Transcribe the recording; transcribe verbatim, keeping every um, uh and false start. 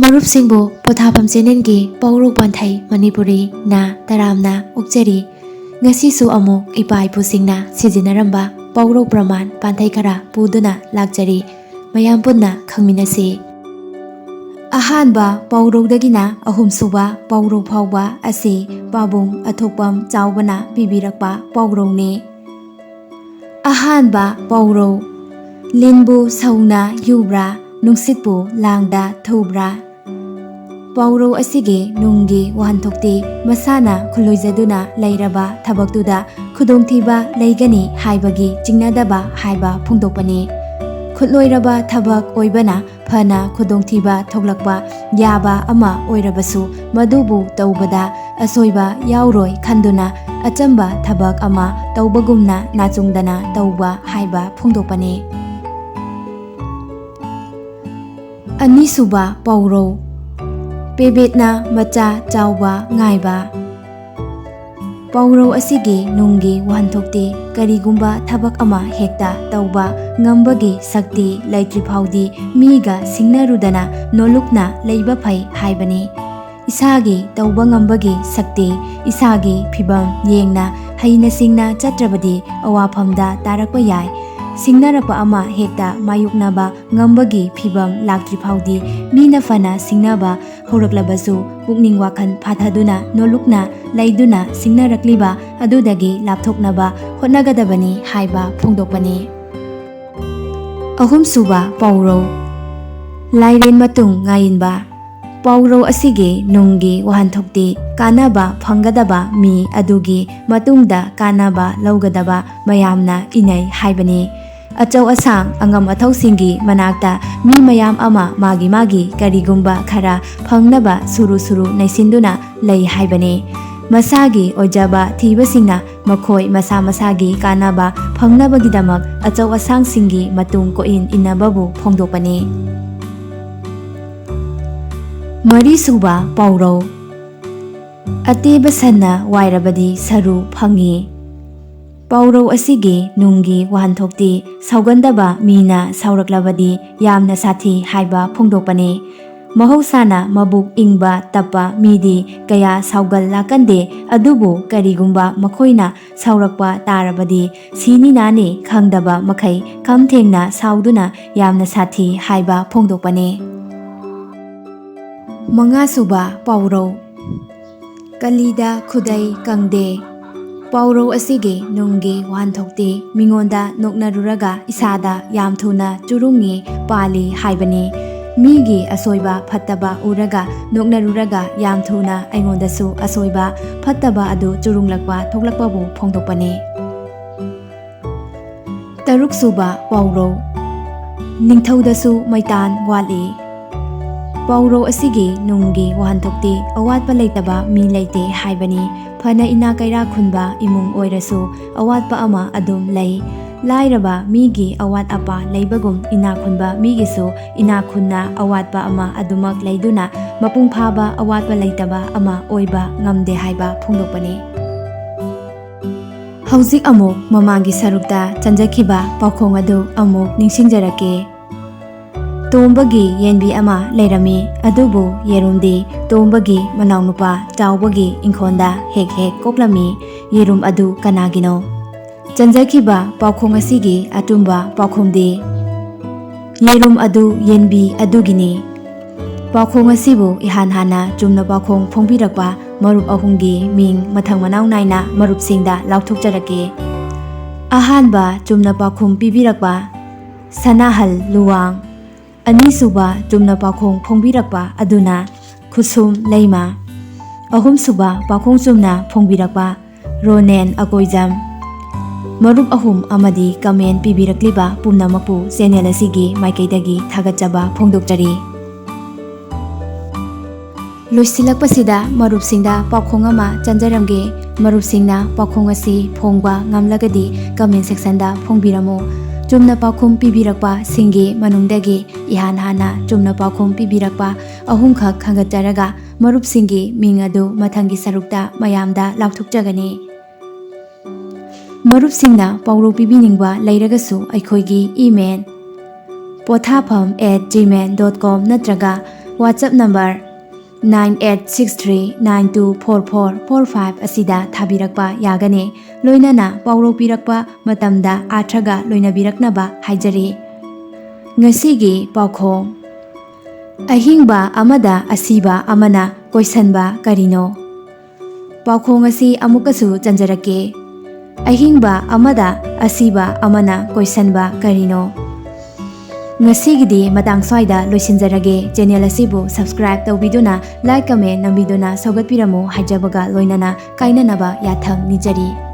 ꯃꯔꯨꯞꯁꯤꯡꯕꯨ ꯄꯣꯊꯥꯐꯝ ꯆꯦꯅꯦꯜꯒꯤ ꯄꯥꯎꯔꯧ ꯄꯥꯟꯊꯩ ꯃꯅꯤꯄꯨꯔꯤꯅ ꯇꯔꯥꯝꯅ ꯑꯣꯛꯆꯔꯤ꯫ ꯉꯁꯤꯁꯨ ꯑꯃꯨꯛ ꯏꯄꯥ ꯏꯄꯨꯁꯤꯡꯅ ꯁꯤꯖꯤꯟꯅꯔꯝꯕ ꯄꯥꯎꯔꯧ ꯄ꯭ꯔꯃꯥꯟ ꯄꯥꯟꯊꯩ ꯈꯔ ꯄꯨꯗꯨꯅ ꯂꯥꯛꯆꯔꯤ꯫ ꯃꯌꯥꯝ ꯄꯨꯟꯅ ꯈꯪꯃꯤꯟꯅꯁꯤ꯫ ꯑꯍꯥꯟꯕ ꯄꯥꯎꯔꯧꯗꯒꯤꯅ ꯑꯍꯨꯝꯁꯨꯕ ꯄꯥꯎꯔꯧ ꯐꯥꯎꯕ ꯑꯁꯤ ꯄꯥꯕꯨꯡ ꯑꯊꯣꯛꯄꯝ ꯆꯥꯎꯕꯅ ꯄꯤꯕꯤꯔꯛꯄ ꯄꯥꯎꯔꯧꯅꯤ꯫ ꯑꯍꯥꯟꯕ ꯄꯥꯎꯔꯧ, ꯂꯤꯟꯕꯨ ꯁꯧꯅ ꯌꯨꯕ꯭ꯔꯥ, ꯅꯨꯡꯁꯤꯠꯄꯨ ꯂꯥꯡꯗ ꯊꯨꯕ꯭ꯔꯥ? ꯄꯥꯎꯔꯧ ꯑꯁꯤꯒꯤ ꯅꯨꯡꯒꯤ ꯋꯥꯍꯟꯊꯣꯛꯇꯤ ꯃꯁꯥꯅ ꯈꯨꯜꯂꯣꯏꯖꯗꯨꯅ ꯂꯩꯔꯕ ꯊꯕꯛꯇꯨꯗ ꯈꯨꯗꯣꯡꯊꯤꯕ ꯂꯩꯒꯅꯤ ꯍꯥꯏꯕꯒꯤ ꯆꯤꯡꯅꯗꯕ ꯍꯥꯏꯕ ꯐꯣꯡꯗꯣꯛꯄꯅꯤ꯫ ꯈꯨꯠꯂꯣꯏꯔꯕ ꯊꯕꯛ ꯑꯣꯏꯕꯅ ꯐꯅ ꯈꯨꯗꯣꯡꯊꯤꯕ ꯊꯣꯛꯂꯛꯄ ꯌꯥꯕ ꯑꯃ ꯑꯣꯏꯔꯕꯁꯨ, ꯃꯗꯨꯕꯨ ꯇꯧꯕꯗ ꯑꯁꯣꯏꯕ ꯌꯥꯎꯔꯣꯏ ꯈꯟꯗꯨꯅ ꯑꯆꯝꯕ ꯊꯕꯛ ꯑꯃ ꯇꯧꯕꯒꯨꯝꯅ ꯅꯥꯆꯨꯡꯗꯅ ꯇꯧꯕ ꯍꯥꯏꯕ ꯐꯣꯡꯗꯣꯛꯄꯅꯤ꯫ ꯑꯅꯤꯁꯨꯕ ꯄꯥꯎꯔꯧ, ꯄꯦꯕꯦꯠꯅ ꯃꯆꯥ ꯆꯥꯎꯕ ꯉꯥꯏꯕ꯫ ꯄꯥꯎꯔꯧ ꯑꯁꯤꯒꯤ ꯅꯨꯡꯒꯤ ꯋꯥꯍꯟꯊꯣꯛꯇꯤ ꯀꯔꯤꯒꯨꯝꯕ ꯊꯕꯛ ꯑꯃ ꯍꯦꯛꯇ ꯇꯧꯕ ꯉꯝꯕꯒꯤ ꯁꯛꯇꯤ ꯂꯩꯇ꯭ꯔꯤ ꯐꯥꯎꯗꯤ ꯃꯤꯒ ꯁꯤꯡꯅꯔꯨꯗꯅ ꯅꯣꯂꯨꯛꯅ ꯂꯩꯕ ꯐꯩ ꯍꯥꯏꯕꯅꯤ꯫ ꯏꯁꯥꯒꯤ ꯇꯧꯕ ꯉꯝꯕꯒꯤ ꯁꯛꯇꯤ, ꯏꯁꯥꯒꯤ ꯐꯤꯕꯝ ꯌꯦꯡꯅ ꯍꯩꯅ ꯁꯤꯡꯅ ꯆꯠꯇ꯭ꯔꯕꯗꯤ ꯑꯋꯥꯐꯝꯗ ꯇꯥꯔꯛꯄ ꯌꯥꯏ꯫ ꯁꯤꯡꯅꯔꯛꯄ ꯑꯃ ꯍꯦꯛꯇ ꯃꯥꯌꯣꯛꯅꯕ ꯉꯝꯕꯒꯤ ꯐꯤꯕꯝ ꯂꯥꯛꯇ꯭ꯔꯤ ꯐꯥꯎꯗꯤ ꯃꯤꯅ ꯐꯅ ꯁꯤꯡꯅꯕ ꯍꯧꯔꯛꯂꯕꯁꯨ ꯄꯨꯛꯅꯤꯡ ꯋꯥꯈꯜ ꯐꯥꯊꯗꯨꯅ ꯅꯣꯂꯨꯛꯅ ꯂꯩꯗꯨꯅ ꯁꯤꯡꯅꯔꯛꯂꯤꯕ ꯑꯗꯨꯗꯒꯤ ꯂꯥꯞꯊꯣꯛꯅꯕ ꯍꯣꯠꯅꯒꯗꯕꯅꯤ ꯍꯥꯏꯕ ꯐꯣꯡꯗꯣꯛꯄꯅꯤ꯫ ꯑꯍꯨꯝꯁꯨꯕ ꯄꯥꯎꯔꯧ, ꯂꯥꯏꯔꯦꯟ ꯃꯇꯨꯡ ꯉꯥꯏꯏꯟꯕ꯫ ꯄꯥꯎꯔꯧ ꯑꯁꯤꯒꯤ ꯅꯨꯡꯒꯤ ꯋꯥꯍꯟꯊꯣꯛꯇꯤ ꯀꯥꯟꯅꯕ ꯐꯪꯒꯗꯕ ꯃꯤ ꯑꯗꯨꯒꯤ ꯃꯇꯨꯡꯗ ꯀꯥꯟꯅꯕ ꯂꯧꯒꯗꯕ ꯃꯌꯥꯝꯅ ꯏꯅꯩ ꯍꯥꯏꯕꯅꯤ꯫ ꯑꯆꯧ ꯑꯁꯥꯡ ꯑꯉꯝ ꯑꯊꯧꯁꯤꯡꯒꯤ ꯃꯅꯥꯛꯇ ꯃꯤ ꯃꯌꯥꯝ ꯑꯃ ꯃꯥꯒꯤ ꯃꯥꯒꯤ ꯀꯔꯤꯒꯨꯝꯕ ꯈꯔ ꯐꯪꯅꯕ ꯁꯨꯔꯨ ꯁꯨꯔꯨ ꯅꯩꯁꯤꯟꯗꯨꯅ ꯂꯩ ꯍꯥꯏꯕꯅꯤ꯫ ꯃꯁꯥꯒꯤ ꯑꯣꯏꯖꯕ ꯊꯤꯕꯁꯤꯡꯅ ꯃꯈꯣꯏ ꯃꯁꯥ ꯃꯁꯥꯒꯤ ꯀꯥꯟꯅꯕ ꯐꯪꯅꯕꯒꯤꯗꯃꯛ ꯑꯆꯧ ꯑꯁꯥꯡꯁꯤꯡꯒꯤ ꯃꯇꯨꯡ ꯀꯣꯏꯏꯟ ꯏꯟꯅꯕꯕꯨ ꯐꯣꯡꯗꯣꯛꯄꯅꯤ꯫ ꯃꯔꯤꯁꯨꯕ ꯄꯥꯎꯔꯧ, ꯑꯇꯦꯕ ꯁꯟꯅ ꯋꯥꯏꯔꯕꯗꯤ ꯁꯔꯨ ꯐꯪꯉꯤ꯫ ꯄꯥꯎꯔꯧ ꯑꯁꯤꯒꯤ ꯅꯨꯡꯒꯤ ꯋꯥꯍꯟꯊꯣꯛꯇꯤ ꯁꯥꯎꯒꯟꯗꯕ ꯃꯤꯅ ꯁꯥꯎꯔꯛꯂꯕꯗꯤ ꯌꯥꯝꯅ ꯁꯥꯊꯤ ꯍꯥꯏꯕ ꯐꯣꯡꯗꯣꯛꯄꯅꯤ꯫ ꯃꯍꯧꯁꯥꯅ ꯃꯕꯨꯛ ꯏꯪꯕ ꯇꯞꯄ ꯃꯤꯗꯤ ꯀꯌꯥ ꯁꯥꯎꯒꯜ ꯂꯥꯛꯀꯟꯗꯦ, ꯑꯗꯨꯕꯨ ꯀꯔꯤꯒꯨꯝꯕ ꯃꯈꯣꯏꯅ ꯁꯥꯎꯔꯛꯄ ꯇꯥꯔꯕꯗꯤ ꯁꯤꯅꯤ ꯅꯥꯅꯤ ꯈꯪꯗꯕ ꯃꯈꯩ ꯈꯝ ꯊꯦꯡꯅ ꯁꯥꯎꯗꯨꯅ ꯌꯥꯝꯅ ꯁꯥꯊꯤ ꯍꯥꯏꯕ ꯐꯣꯡꯗꯣꯛꯄꯅꯤ꯫ ꯃꯉꯥꯁꯨꯕ ꯄꯥꯎꯔꯧ꯫ ꯀꯂꯤꯗ ꯈꯨꯗꯩ ꯀꯪꯗꯦ꯫ ꯄꯥꯎꯔꯧ ꯑꯁꯤꯒꯤ ꯅꯨꯡꯒꯤ ꯋꯥꯍꯟꯊꯣꯛꯇꯤ ꯃꯤꯉꯣꯟꯗ ꯅꯣꯛꯅꯔꯨꯔꯒ ꯏꯁꯥꯗ ꯌꯥꯝ ꯊꯨꯅ ꯆꯨꯔꯨꯡꯉꯤ ꯄꯥꯜꯂꯤ ꯍꯥꯏꯕꯅꯤ꯫ ꯃꯤꯒꯤ ꯑꯁꯣꯏꯕ ꯐꯠꯇꯕ ꯎꯔꯒ ꯅꯣꯛꯅꯔꯨꯔꯒ ꯌꯥꯝ ꯊꯨꯅ ꯑꯩꯉꯣꯟꯗꯁꯨ ꯑꯁꯣꯏꯕ ꯐꯠꯇꯕ ꯑꯗꯨ ꯆꯨꯔꯨꯡꯂꯛꯄ ꯊꯣꯛꯂꯛꯄꯕꯨ ꯐꯣꯡꯗꯣꯛꯄꯅꯤ꯫ ꯇꯔꯨꯛꯁꯨꯕ ꯄꯥꯎꯔꯧ꯫ ꯅꯤꯡꯊꯧꯗꯁꯨ ꯃꯩꯇꯥꯟ ꯋꯥꯠꯂꯤ꯫ ꯄꯥꯎꯔꯧ ꯑꯁꯤꯒꯤ ꯅꯨꯡꯒꯤ ꯋꯥꯍꯟꯊꯣꯛꯇꯤ ꯑꯋꯥꯠꯄ ꯂꯩꯇꯕ ꯃꯤ ꯂꯩꯇꯦ ꯍꯥꯏꯕꯅꯤ꯫ ꯐꯅ ꯏꯅꯥ ꯀꯩꯔꯥ ꯈꯨꯟꯕ ꯏꯃꯨꯡ ꯑꯣꯏꯔꯁꯨ ꯑꯋꯥꯠꯄ ꯑꯃ ꯑꯗꯨꯝ ꯂꯩ꯫ ꯂꯥꯏꯔꯕ ꯃꯤꯒꯤ ꯑꯋꯥꯠ ꯑꯄꯥ ꯂꯩꯕꯒꯨꯝ ꯏꯅꯥ ꯈꯨꯟꯕ ꯃꯤꯒꯤꯁꯨ ꯏꯅꯥ ꯈꯨꯟꯅ ꯑꯋꯥꯠꯄ ꯑꯃ ꯑꯗꯨꯃꯛ ꯂꯩꯗꯨꯅ ꯃꯄꯨꯡ ꯐꯥꯕ ꯑꯋꯥꯠꯄ ꯂꯩꯇꯕ ꯑꯃ ꯑꯣꯏꯕ ꯉꯝꯗꯦ ꯍꯥꯏꯕ ꯐꯣꯡꯗꯣꯛꯄꯅꯤ꯫ ꯍꯧꯖꯤꯛ ꯑꯃꯨꯛ ꯃꯃꯥꯡꯒꯤ ꯁꯔꯨꯛꯇ ꯆꯟꯖꯈꯤꯕ ꯄꯥꯎꯈꯣꯡ ꯑꯗꯨ ꯑꯃꯨꯛ ꯅꯤꯡꯁꯤꯡꯖꯔꯛꯀꯦ꯫ ꯇꯣꯝꯕꯒꯤ ꯌꯦꯟꯕꯤ ꯑꯃ ꯂꯩꯔꯝꯃꯤ, ꯑꯗꯨꯕꯨ ꯌꯦꯔꯨꯝꯗꯤ ꯇꯣꯝꯕꯒꯤ ꯃꯅꯥꯎꯅꯨꯄꯥ ꯆꯥꯎꯕꯒꯤ ꯏꯪꯈꯣꯜꯗ ꯍꯦꯛ ꯍꯦꯛ ꯀꯣꯛꯂꯝꯃꯤ꯫ ꯌꯦꯔꯨꯝ ꯑꯗꯨ ꯀꯅꯥꯒꯤꯅꯣ? ꯆꯟꯖꯈꯤꯕ ꯄꯥꯎꯈꯣꯡ ꯑꯁꯤꯒꯤ ꯑꯆꯨꯝꯕ ꯄꯥꯎꯈꯨꯝꯗꯤ ꯌꯦꯔꯨꯝ ꯑꯗꯨ ꯌꯦꯟꯕꯤ ꯑꯗꯨꯒꯤꯅꯤ꯫ ꯄꯥꯎꯈꯣꯡ ꯑꯁꯤꯕꯨ ꯏꯍꯥꯟ ꯍꯥꯟꯅ ꯆꯨꯝꯅ ꯄꯥꯎꯈꯣꯡ ꯐꯣꯡꯕꯤꯔꯛꯄ ꯃꯔꯨꯞ ꯑꯍꯨꯝꯒꯤ ꯃꯤꯡ ꯃꯊꯪ ꯃꯅꯥꯎ ꯅꯥꯏꯅ ꯃꯔꯨꯞꯁꯤꯡꯗ ꯂꯥꯎꯊꯣꯛꯆꯔꯛꯀꯦ꯫ ꯑꯍꯥꯟꯕ ꯆꯨꯝꯅ ꯄꯥꯎꯈꯨꯝ ꯄꯤꯕꯤꯔꯛꯄ ꯁꯅꯥꯍꯜ ꯂꯨꯋꯥꯡ꯫ ꯑꯅꯤꯁꯨꯕ ꯆꯨꯝꯅ ꯄꯥꯎꯈꯣꯡ ꯐꯣꯡꯕꯤꯔꯛꯄ ꯑꯗꯨꯅ ꯈꯨꯁꯨꯝ ꯂꯩꯃ꯫ ꯑꯍꯨꯝꯁꯨꯕ ꯄꯥꯎꯈꯣꯡ ꯆꯨꯝꯅ ꯐꯣꯡꯕꯤꯔꯛꯄ ꯔꯣꯅꯦꯟ ꯑꯀꯣꯏꯖꯝ꯫ ꯃꯔꯨꯞ ꯑꯍꯨꯝ ꯑꯃꯗꯤ comment ꯄꯤꯕꯤꯔꯛꯂꯤꯕ ꯄꯨꯝꯅꯃꯛꯄꯨ channel ꯑꯁꯤꯒꯤ ꯃꯥꯏꯀꯩꯗꯒꯤ ꯊꯥꯒꯠꯆꯕ ꯐꯣꯡꯗꯣꯛꯆꯔꯤ꯫ ꯂꯣꯏꯁꯤꯜꯂꯛꯄꯁꯤꯗ ꯃꯔꯨꯞꯁꯤꯡꯗ ꯄꯥꯎꯈꯣꯡ ꯑꯃ ꯆꯟꯖꯔꯝꯒꯦ꯫ ꯃꯔꯨꯞꯁꯤꯡꯅ ꯄꯥꯎꯈꯣꯡ ꯑꯁꯤ ꯐꯣꯡꯕ ꯉꯝꯂꯒꯗꯤ comment section ꯗ ꯐꯣꯡꯕꯤꯔꯝꯃꯨ꯫ ꯆꯨꯝꯅ ꯄꯥꯎꯈꯨꯝ ꯄꯤꯕꯤꯔꯛꯄꯁꯤꯡꯒꯤ ꯃꯅꯨꯡꯗꯒꯤ ꯏꯍꯥꯟ ꯍꯥꯟꯅ ꯆꯨꯝꯅ ꯄꯥꯎꯈꯨꯝ ꯄꯤꯕꯤꯔꯛꯄ ꯑꯍꯨꯝꯈꯛ ꯈꯟꯒꯠꯆꯔꯒ ꯃꯔꯨꯞꯁꯤꯡꯒꯤ ꯃꯤꯡ ꯑꯗꯨ ꯃꯊꯪꯒꯤ ꯁꯔꯨꯛꯇ ꯃꯌꯥꯝꯗ ꯂꯥꯎꯊꯣꯛꯆꯒꯅꯤ꯫ ꯃꯔꯨꯞꯁꯤꯡꯅ ꯄꯥꯎꯔꯧ ꯄꯤꯕꯤꯅꯤꯡꯕ ꯂꯩꯔꯒꯁꯨ ꯑꯩꯈꯣꯏꯒꯤ email ꯄꯣꯊꯥꯐꯝ at gmail dot com ꯅꯠꯇ꯭ꯔꯒ WhatsApp number nine eight six three nine two four four four five ꯑꯁꯤꯗ ꯊꯥꯕꯤꯔꯛꯄ ꯌꯥꯒꯅꯤ꯫ ꯂꯣꯏꯅꯅ ꯄꯥꯎꯔꯧ ꯄꯤꯔꯛꯄ ꯃꯇꯝꯗ ꯑꯥꯔꯊꯒ ꯂꯣꯏꯅꯕꯤꯔꯛꯅꯕ ꯍꯥꯏꯖꯔꯤ꯫ ꯉꯁꯤꯒꯤ ꯄꯥꯎꯈꯣꯡ: ꯑꯍꯤꯡꯕ ꯑꯃꯗ ꯑꯁꯤꯕ ꯑꯃꯅ ꯀꯣꯏꯁꯟꯕ ꯀꯔꯤꯅꯣ? ꯄꯥꯎꯈꯣꯡ ꯑꯁꯤ ꯑꯃꯨꯛꯀꯁꯨ ꯆꯟꯖꯔꯛꯀꯦ꯫ ꯑꯍꯤꯡꯕ ꯑꯃꯗ ꯑꯁꯤꯕ ꯑꯃꯅ ꯀꯣꯏꯁꯟꯕ ꯀꯔꯤꯅꯣ? ꯉꯁꯤꯒꯤꯗꯤ ꯃꯇꯥꯡ ꯁ꯭ꯋꯥꯏꯗ ꯂꯣꯏꯁꯤꯟꯖꯔꯒꯦ꯫ ꯆꯦꯅꯦꯜ ꯑꯁꯤꯕꯨ subscribe ꯇꯧꯕꯤꯗꯨꯅ, like, comment ꯅꯝꯕꯤꯗꯨꯅ ꯁꯧꯒꯠꯄꯤꯔꯝꯃꯨ ꯍꯥꯏꯖꯕꯒ ꯂꯣꯏꯅꯅ ꯀꯥꯏꯅꯅꯕ ꯌꯥꯊꯪ ꯅꯤꯖꯔꯤ꯫